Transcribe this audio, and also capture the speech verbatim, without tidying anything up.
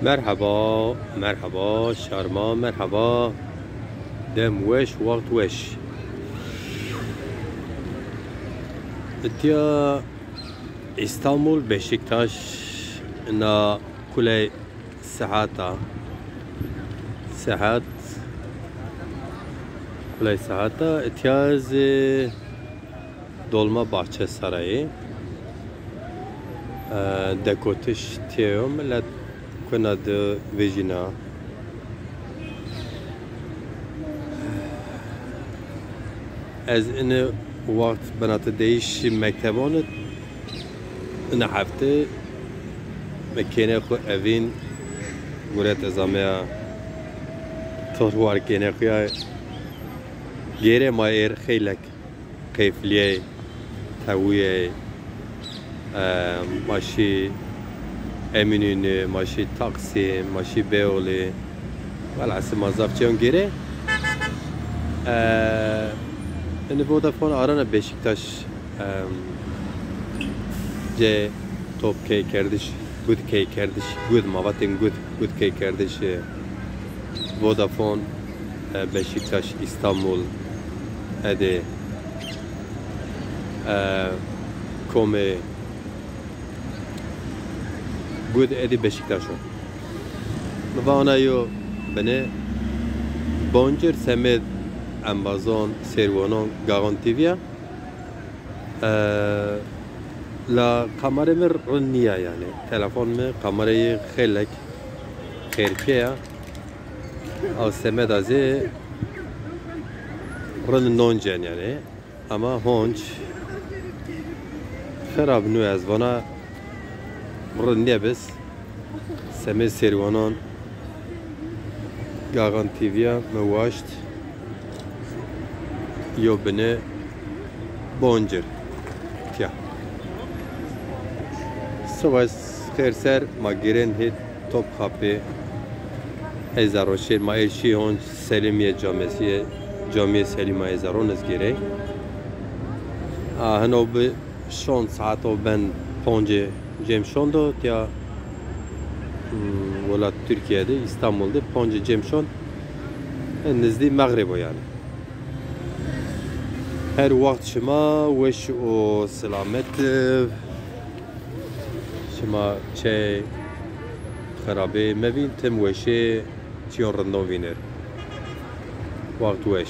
Merheba, merheba, şarma, merheba. Dem weş, wext weş. Îtya Îstanbul, Beşiktaş, na kuley sehata. Sehat, kuley sehata. Îtya zî Dolmabahçe Sarayı. E, dekotiş têyo, millet kuna de vejîna. Ez ini wext binatı değiş mektebon, ini hefte me kêne xu evîn guret ez ameya tor war kêne xu ya gêre ma êr xeylek. Keyfliyey, Tewiyey, e, ma şî Eminönü, ma şî Taksim, ma şî Beyoğlu. Welhasil ma zaf çeyon gêrê. E, ini Vodafone arana Beşiktaş, e, cê top key kerdiş, gud key kerdiş, gud ma vatên gud, gud key kerdiş, e, Vodafone, e, Beşiktaş, İstanbul, edê, e, komê gud edê Beşiktaş o. Mi va ona yo bine boncir semed embazon, sêrwanon, Gaxon T V ya. E, la kamera mi rind nîya yanî. Telefon mi kamerayê xeylek xêrke ya. Aw semeda zî rind noncen yanî. Ama honc xirab nû ez vana rind nêbis. Semê sêrwanan Gaxan T V ya mi waşt yo bine boncir. Tiya. Siwes xêr ser ma girên hê Topkapı. Ey zerro şêr ma ê şî honc Selimiye camiyê, camiyê Selima ê zerro nizgêrey. A, hino bi şon saet o ben poncê cem şondo, tiya, hmm, welat Türkiye de, İstanbul de poncê cem şon, e, nizdî Mexrib o yanî. Her wext şima weş û selamet. Şima çey xirabê mevîn, tim weşê çiyon rindon vînir. Wext weş.